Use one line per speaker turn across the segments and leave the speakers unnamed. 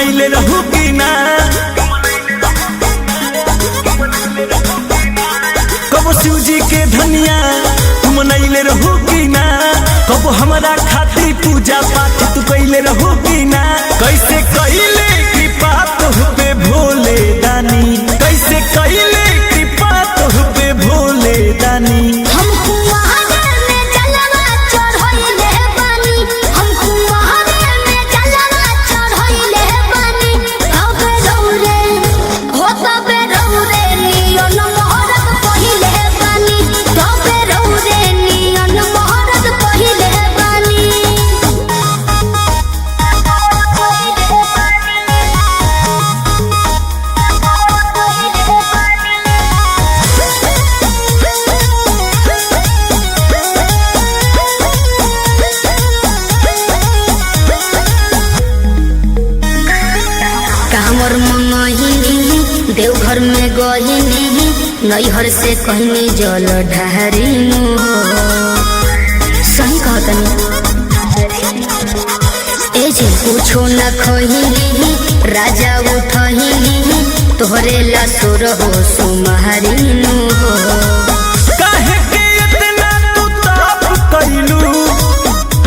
मनैले रहू कि ना? कबो शिव जी के धनिया तू मनैले रहू कि ना? कबो हमरा खातिर पूजा पाठ तू कैले रहू कि ना? कैसे कैले कृपा तोह पे भोले दानी, कैसे कैले कृपा तोह पे भोले दानी।
हम कुंवारे में जलवा चढ़इले बानी, हम कुंवारे में जलवा चढ़इले बानी। तबे रौरे हो तबे रौरे नियन मोहरत पहिले बानी, तबे रौरे नियन मोहरत पहिले बानी। कांवर मंगहिनी देवघर में गहिनी, नैहर से कहनी जल ढारिनु हो। सही कहतनी ए जे कुछो न खहिनी राजा उठहिनी, तोहरे ला सुर हो सुमहरिनु हो।
काहे के इतना तू ताप कैलू,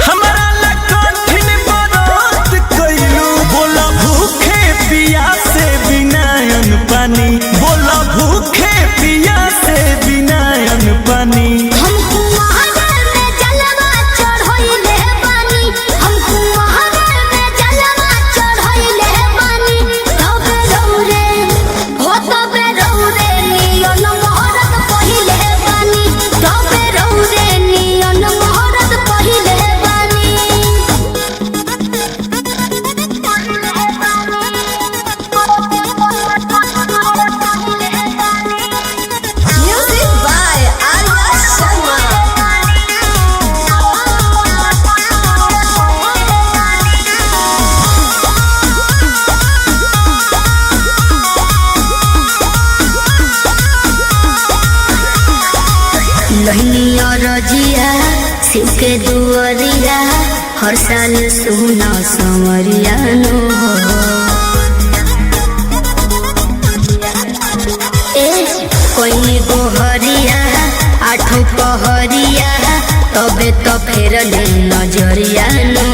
हमरा ला कठिन बरत कैलू। बोला भूखे पियासे बिना अन्न पानी, बोला भूखे पियासे बिना अन्न पानी।
हम कुंवारे में जलवा चढ़इले बानी, हम कुंवारे में जलवा चढ़इले बानी। तबे रौरे हो तबे रौरे नियन मोहरत पहिले बानी, तबे रौरे नियन मोहरत पहिले बानी।
Music by Arya Sharma.
लहनी और रजिया शिव के दुअरिया, हर साल सुना समरिया नो हो। ए कोई गोहरिया आठों पहरिया, तबे तो फेर नजरिया नो।